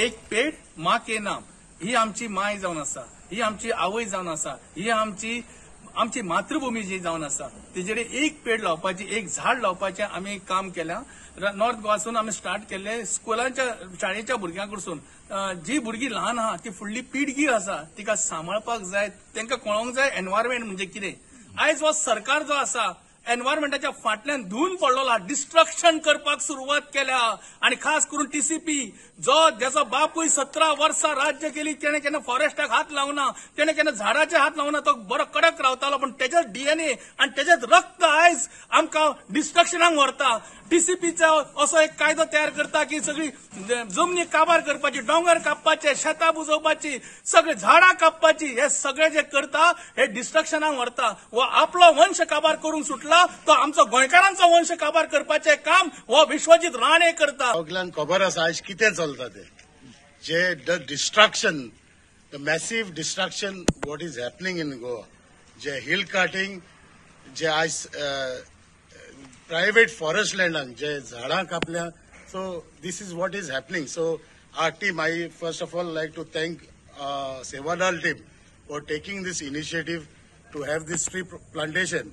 एक पेड माँ के नाम. ही आमची माय जावन आसा, ही आमची आवय जावन आसा, ही आमची आमची मातृभूमी जी जावन आसा, तेजेर एक पेड लावपाची, एक झाड लावपाचें आमी काम केलां. नॉर्थ गोवासून आमी स्टार्ट केल्ले स्कुलांच्या, शाळेच्या भुरग्यां कडसून. जी भुरगीं ल्हान आहा, ती फुडली पिळगी आसा, तिका सांबाळपाक जाय, तांकां कळोंक जाय एनवायरमेंट म्हणजे कितें. आयज हो सरकार जो आसा, एनवायरमेंटाच्या फाटल्यान धुवन पडलेलो, डिस्ट्रक्शन करपाक सुरवात केल्या. आनी खास करून टीसीपी जो, ज्याचो बापूय 17 वर्सां राज्य केली, तेणे केन्ना फॉरेस्टाक हात लावना, तेणे केन्ना झाडाचे हात लावना. तो बरो कडक रावतालो, पण तेजेच डीएनए आनी तेजेच रक्त आयज आमकां डिस्ट्रक्शनाक व्हरता. टीसीपीचो असो एक कायदो तयार करता की सगळी जमनी काबार करपाची, दोंगर कापपाचे, शेतां बुजोवपाची, सगळी झाडां कापपाची. हे सगळे जे करता, हे डिस्ट्रक्शनाक व्हरता. हो आपलो वंश काबार करूंक सुटला, तो आमचो गोंयकारांचो वंश काबार करपाचें काम हो विश्वजीत राणे करता. सगल्यांक खबर आसा आयज कितें चलता तें, जे the destruction, the massive destruction what is happening in Goa, जे हिल कार्टिंग, जे आयज प्रायव्हेट फॉरेस्ट लँडान जे झाडां कापल्या. So this is what is happening. So our team, I first of all like to thank Sevadal team for taking this initiative to have this tree plantation.